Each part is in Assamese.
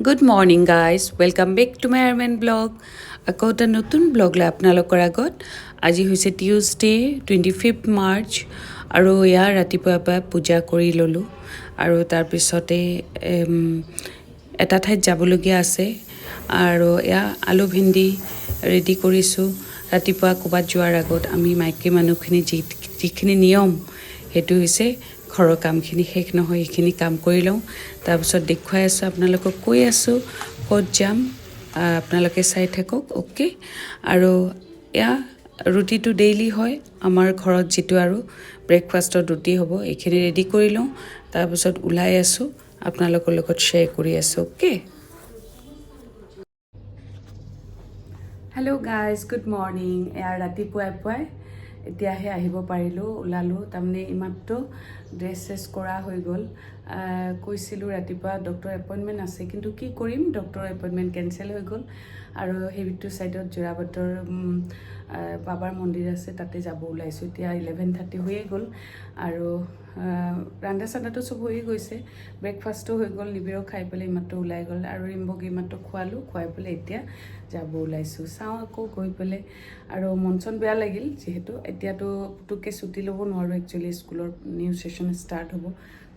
Good morning guys, welcome back to my Arman blog. আকৌ এটা নতুন ব্লগ লৈ আপোনালোকৰ আগত। আজি হৈছে টিউজডে, 25 মাৰ্চ আৰু এয়া ৰাতিপুৱাৰ পৰা পূজা কৰি ল'লোঁ আৰু তাৰপিছতে এটা ঠাইত যাবলগীয়া আছে আৰু এয়া আলু ভেন্দি ৰেডি কৰিছোঁ। ৰাতিপুৱা ক'ৰবাত যোৱাৰ আগত আমি মাইকী মানুহখিনি যিখিনি নিয়ম, সেইটো হৈছে ঘৰৰ কামখিনি শেষ নহয়, সেইখিনি কাম কৰি লওঁ। তাৰপিছত দেখুৱাই আছোঁ আপোনালোকক, কৈ আছোঁ ক'ত যাম, আপোনালোকে চাই থাকক। অ'কে, আৰু এয়া ৰুটিটো ডেইলি হয় আমাৰ ঘৰত, যিটো আৰু ব্ৰেকফাষ্টত ৰুটি হ'ব। এইখিনি ৰেডি কৰি লওঁ, তাৰপিছত ওলাই আছোঁ, আপোনালোকৰ লগত শ্বেয়াৰ কৰি আছোঁ। Okay, hello guys, good morning. এয়া ৰাতিপুৱাই পুৱাই এতিয়াহে আহিব পাৰিলোঁ, ওলালোঁ। তাৰমানে ইমানটো ড্ৰেছ চেছ কৰা হৈ গ'ল। কৈছিলোঁ ৰাতিপুৱা ডক্টৰ এপইণ্টমেণ্ট আছে, কিন্তু কি কৰিম, ডক্টৰৰ এপইণ্টমেণ্ট কেঞ্চেল হৈ গ'ল। আৰু সেইটো ছাইডত যোৰাবাটৰ বাবাৰ মন্দিৰ আছে, তাতে যাব ওলাইছোঁ। এতিয়া 11:30 হৈয়ে গ'ল আৰু ৰন্ধা চান্ধাটো চব হৈয়ে গৈছে, ব্ৰেকফাষ্টো হৈ গ'ল। নিবিড়ো খাই পেলাই ইমানটো ওলাই গ'ল আৰু ৰিম্বক ইমানটো খোৱালোঁ, খুৱাই পেলাই এতিয়া যাব ওলাইছোঁ। চাওঁ আকৌ গৈ পেলাই আৰু মন চন বেয়া লাগিল, যিহেতু এতিয়াতো পুতুককৈ ছুটি ল'ব নোৱাৰোঁ। একচুৱেলি স্কুলৰ নিউ ছেশ্যন ষ্টাৰ্ট হ'ব।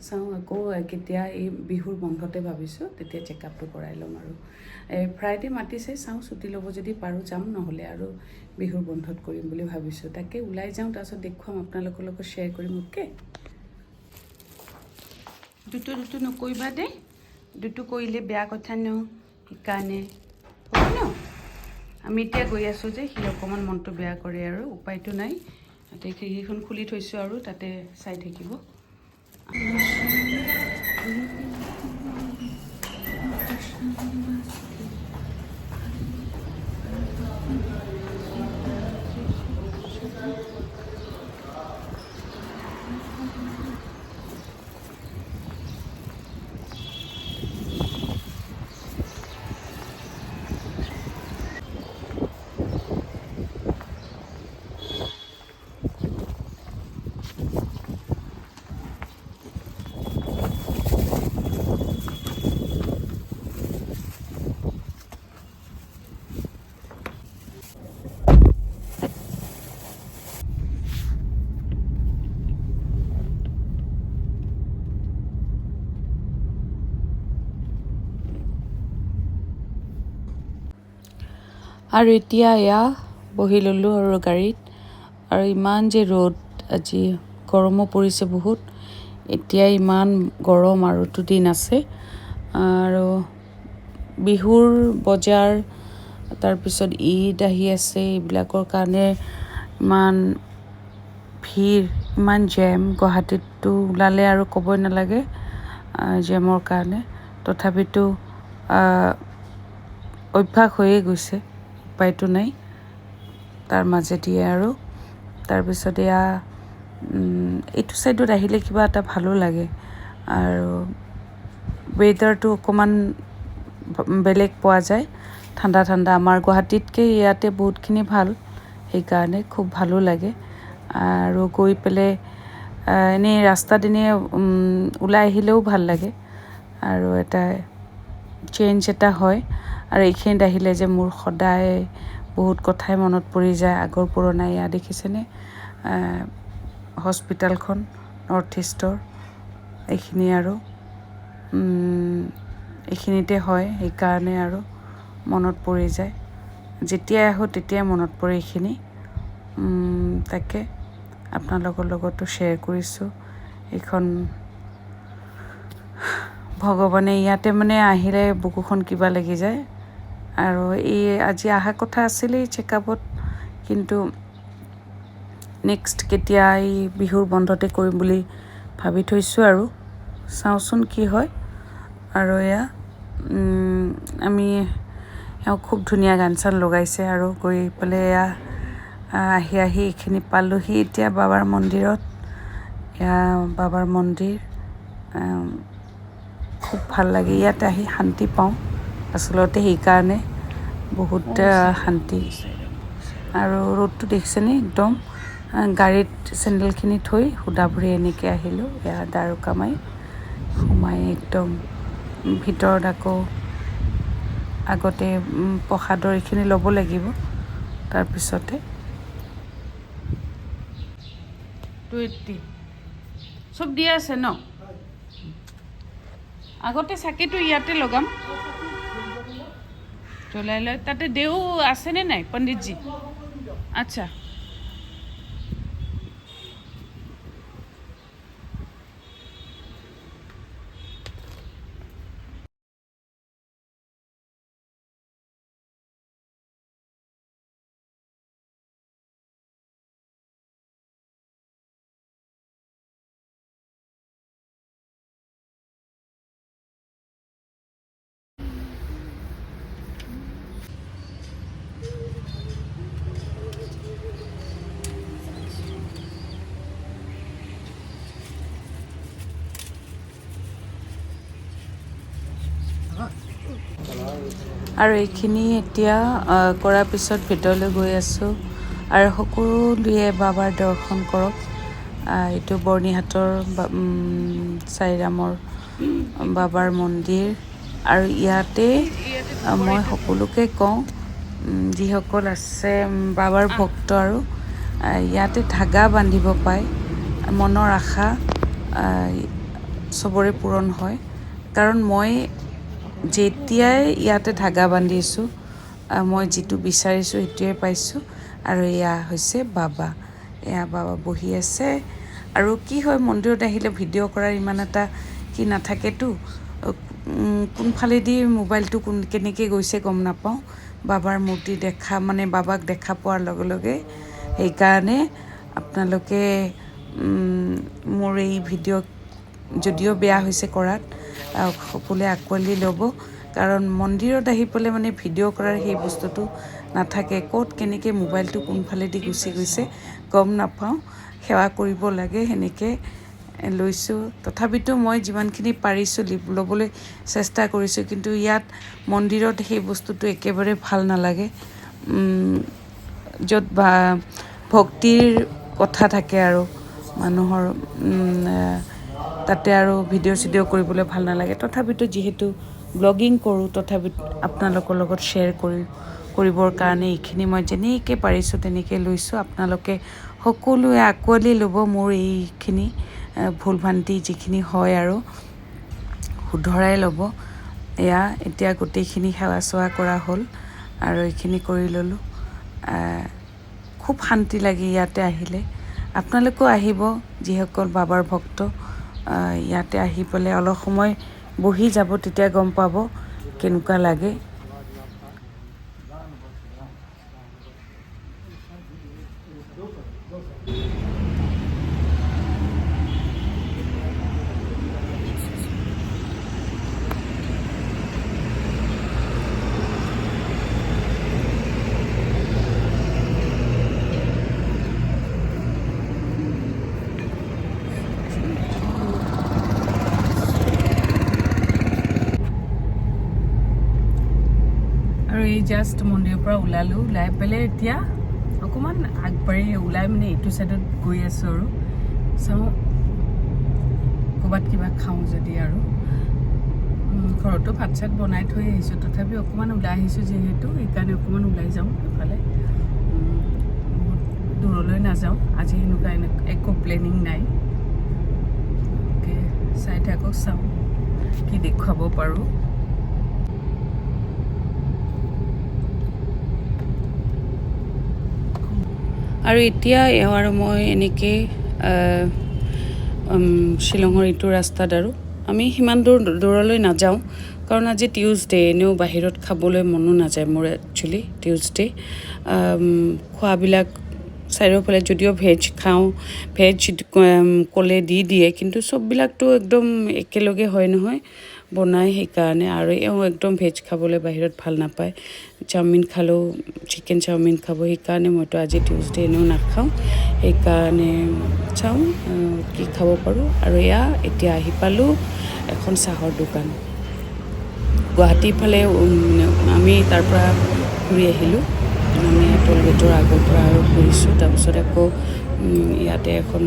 চাওঁ আকৌ কেতিয়া, এই বিহুৰ বন্ধতে ভাবিছোঁ, তেতিয়া চেকআপটো কৰাই ল'ম। আৰু এই ফ্ৰাইডে মাতিছে, চাওঁ ছুটি ল'ব যদি পাৰোঁ যাম, নহ'লে আৰু বিহুৰ বন্ধত কৰিম বুলি ভাবিছোঁ। তাকে ওলাই যাওঁ, তাৰপিছত দেখুৱাম, আপোনালোকৰ লগত শ্বেয়াৰ কৰিম। অ'কে, দুটো দুটো নকৰিবা দেই, দুটো কৰিলে বেয়া কথা ন, সেইকাৰণে হ'ব ন। আমি এতিয়া গৈ আছোঁ যে সি অকণমান মনটো বেয়া কৰে আৰু উপায়টো নাই। তাতে খিৰিকীখন খুলি থৈছোঁ আৰু তাতে চাই থাকিব। আৰু এতিয়া এয়া বহি ল'লোঁ আৰু গাড়ীত। আৰু ইমান যে ৰ'দ আজি, গৰমো পৰিছে বহুত। এতিয়া ইমান গৰম আৰুতো দিন আছে। আৰু বিহুৰ বজাৰ, তাৰপিছত ঈদ আহি আছে, এইবিলাকৰ কাৰণে ইমান ভিৰ, ইমান জেম। গুৱাহাটীততো ওলালে আৰু ক'বই নালাগে জেমৰ কাৰণে। তথাপিতো অভ্যাস হৈয়ে গৈছে, উপায়টো নাই তাৰ মাজেদিয়ে। আৰু তাৰপিছত এয়া এইটো ছাইডত আহিলে কিবা এটা ভালো লাগে আৰু ৱেডাৰটো অকণমান বেলেগ পোৱা যায়, ঠাণ্ডা ঠাণ্ডা। আমাৰ গুৱাহাটীতকৈ ইয়াতে বহুতখিনি ভাল, সেইকাৰণে খুব ভালো লাগে। আৰু গৈ পেলাই এনেই ৰাস্তাত এনেই ওলাই আহিলেও ভাল লাগে আৰু এটা চেঞ্জ এটা হয়। আৰু এইখিনিত আহিলে যে মোৰ সদায় বহুত কথাই মনত পৰি যায় আগৰ পুৰণা। এয়া দেখিছেনে হস্পিটেলখন নৰ্থ ইষ্টৰ, এইখিনি আৰু এইখিনিতে হয়, সেইকাৰণে আৰু মনত পৰি যায়। যেতিয়াই আহোঁ তেতিয়াই মনত পৰে এইখিনি। তাকে আপোনালোকৰ লগতো শ্বেয়াৰ কৰিছোঁ। এইখন ভগৱানে ইয়াতে মানে আহিলে বুকুখন কিবা লাগি যায়। আৰু এই আজি অহা কথা আছিলেই চেকআপত, কিন্তু নেক্সট কেতিয়া, এই বিহুৰ বন্ধতে কৰিম বুলি ভাবি থৈছোঁ আৰু চাওঁচোন কি হয়। আৰু এয়া আমি, এওঁ খুব ধুনীয়া গান চান লগাইছে আৰু গৈ পেলাই এয়া আহি আহি এইখিনি পালোহি এতিয়া বাবাৰ মন্দিৰত। এয়া বাবাৰ মন্দিৰ, খুব ভাল লাগে ইয়াত আহি, শান্তি পাওঁ আচলতে, সেইকাৰণে বহুত শান্তি। আৰু ৰ'দটো দেখিছেনে একদম, গাড়ীত চেণ্ডেলখিনি থৈ সুদা ভৰি এনেকৈ আহিলোঁ। এয়া দ্বাৰকামাই সোমাই একদম ভিতৰত আকৌ আগতে প্ৰসাদৰ এইখিনি ল'ব লাগিব, তাৰপিছতে 280 চব দিয়া আছে ন। আগতে চাকিটো ইয়াতে লগাম, জ্বলাই লৈ। তাতে দেউ আছেনে নাই পণ্ডিতজী? আচ্ছা, আৰু এইখিনি এতিয়া কৰাৰ পিছত ভিতৰলৈ গৈ আছোঁ। আৰু সকলোৱে বাবাৰ দৰ্শন কৰক। এইটো বৰ্ণিহাটৰ চাইৰামৰ বাবাৰ মন্দিৰ। আৰু ইয়াতে মই সকলোকে কওঁ, যিসকল আছে বাবাৰ ভক্ত, আৰু ইয়াতে ধাগা বান্ধিব পায়, মনৰ আশা চবৰে পূৰণ হয়। কাৰণ মই যেতিয়াই ইয়াতে ধাগা বান্ধিছোঁ, মই যিটো বিচাৰিছোঁ সেইটোৱে পাইছোঁ। আৰু এয়া হৈছে বাবা, এয়া বাবা বহি আছে। আৰু কি হয়, মন্দিৰত আহিলে ভিডিঅ' কৰাৰ ইমান এটা কি নাথাকেতো, কোনফালেদি মোবাইলটো কেনেকৈ গৈছে গম নাপাওঁ। বাবাৰ মূৰ্তি দেখা মানে বাবাক দেখা পোৱাৰ লগে লগে, সেইকাৰণে আপোনালোকে মোৰ এই ভিডিঅ' যদিও বেয়া হৈছে কৰাত, সকলোৱে আঁকোৱালি ল'ব। কাৰণ মন্দিৰত আহি পেলাই মানে ভিডিঅ' কৰাৰ সেই বস্তুটো নাথাকে, ক'ত কেনেকৈ মোবাইলটো কোনফালেদি গুচি গৈছে গম নাপাওঁ। সেৱা কৰিব লাগে, সেনেকৈ লৈছোঁ। তথাপিতো মই যিমানখিনি পাৰিছোঁ ল'বলৈ চেষ্টা কৰিছোঁ, কিন্তু ইয়াত মন্দিৰত সেই বস্তুটো একেবাৰে ভাল নালাগে। য'ত বা ভক্তিৰ কথা থাকে আৰু মানুহৰ, তাতে আৰু ভিডিঅ' চিডিঅ' কৰিবলৈ ভাল নালাগে। তথাপিতো যিহেতু ব্লগিং কৰোঁ, তথাপিতো আপোনালোকৰ লগত শ্বেয়াৰ কৰিবৰ কাৰণে এইখিনি মই যেনেকৈ পাৰিছোঁ তেনেকৈ লৈছোঁ। আপোনালোকে সকলোৱে আঁকোৱালি ল'ব মোৰ এইখিনি ভুল ভ্ৰান্তি যিখিনি হয় আৰু শুধৰাই ল'ব। এয়া এতিয়া গোটেইখিনি সেৱা চেৱা কৰা হ'ল আৰু এইখিনি কৰি ল'লোঁ। খুব শান্তি লাগে ইয়াতে আহিলে। আপোনালোকেও আহিব, যিসকল বাবাৰ ভক্ত, ইয়াতে আহি পেলাই অলপ সময় বহি যাব, তেতিয়া গম পাব কেনেকুৱা লাগে। আৰু এই জাষ্ট মন্দিৰৰ পৰা ওলালোঁ, ওলাই পেলাই এতিয়া অকণমান আগবাঢ়ি ওলাই মানে এইটো চাইডত গৈ আছোঁ আৰু চাওঁ ক'ৰবাত কিবা খাওঁ যদি। আৰু ঘৰতো ভাত চাত বনাই থৈ আহিছোঁ, তথাপি অকণমান ওলাই আহিছোঁ যিহেতু, সেইকাৰণে অকণমান ওলাই যাওঁ এইফালে। বহুত দূৰলৈ নাযাওঁ আজি, সেনেকুৱা একো প্লেনিং নাই। অ'কে, চাই থাকক, চাওঁ কি দেখুৱাব পাৰোঁ। আৰু এতিয়া এওঁ আৰু মই এনেকৈ শ্বিলঙৰ এইটো ৰাস্তাত, আৰু আমি সিমান দূৰলৈ নাযাওঁ, কাৰণ আজি টিউজডে, এনেও বাহিৰত খাবলৈ মনো নাযায় মোৰ। একচুৱেলি টিউজডে খোৱাবিলাক চাৰিওফালে যদিও ভেজ খাওঁ, ভেজ ক'লে দি দিয়ে, কিন্তু চববিলাকতো একদম একেলগে হয় নহয় বনাই, সেইকাৰণে। আৰু এওঁ একদম ভেজ খাবলৈ বাহিৰত ভাল নাপায়, চাওমিন খালেও চিকেন চাওমিন খাব, সেইকাৰণে মইতো আজি টিউজডে এনেও নাখাওঁ, সেইকাৰণে চাওঁ কি খাব পাৰোঁ। আৰু এয়া এতিয়া আহি পালোঁ এখন চাহৰ দোকান, গুৱাহাটীৰ ফালে। আমি তাৰ পৰা ঘূৰি আহিলোঁ, আমি টোল গেটৰ আগৰ পৰা আৰু ঘূৰিছোঁ। তাৰপিছত আকৌ ইয়াতে এখন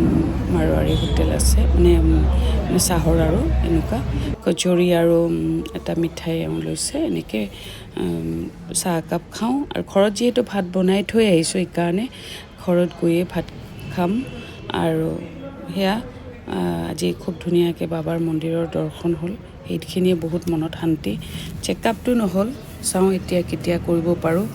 মাৰোৱাৰী হোটেল আছে, মানে চাহৰ আৰু এনেকুৱা কচৰি আৰু এটা মিঠাই এওঁ লৈছে। এনেকৈ চাহ একাপ খাওঁ আৰু ঘৰত যিহেতু ভাত বনাই থৈ আহিছোঁ, সেইকাৰণে ঘৰত গৈয়ে ভাত খাম। আৰু সেয়া আজি খুব ধুনীয়াকৈ বাবাৰ মন্দিৰৰ দৰ্শন হ'ল, সেইখিনিয়ে বহুত মনত শান্তি। চেকআপটো নহ'ল, চাওঁ এতিয়া কেতিয়া কৰিব পাৰোঁ।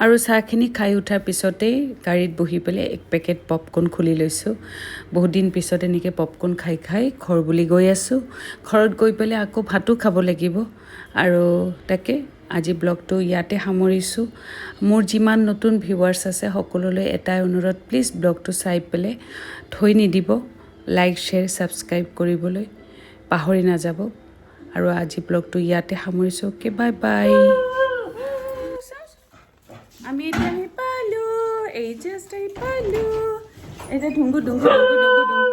আৰু চাহখিনি খাই উঠাৰ পিছতেই গাড়ীত বহি পেলাই এক পেকেট পপকৰ্ণ খুলি লৈছোঁ। বহুত দিন পিছত এনেকৈ পপকৰ্ণ খাই খাই ঘৰ বুলি গৈ আছোঁ। ঘৰত গৈ পেলাই আকৌ ভাতো খাব লাগিব। আৰু তাকে আজি ব্লগটো ইয়াতে সামৰিছোঁ। মোৰ যিমান নতুন ভিউৱাৰ্ছ আছে, সকলোলৈ এটাই অনুৰোধ, প্লিজ ব্লগটো চাই পেলাই থৈ নিদিব, লাইক, শ্বেয়াৰ, ছাবস্ক্ৰাইব কৰিবলৈ পাহৰি নাযাব। আৰু আজি ব্লগটো ইয়াতে সামৰিছোঁ। Okay, bye bye. আমি এতিয়া আহি পালোঁ, এই জাষ্ট আহি পালোঁ। এতিয়া ঢুংগু ঢুংগু ঢুংগু ঢুংগু।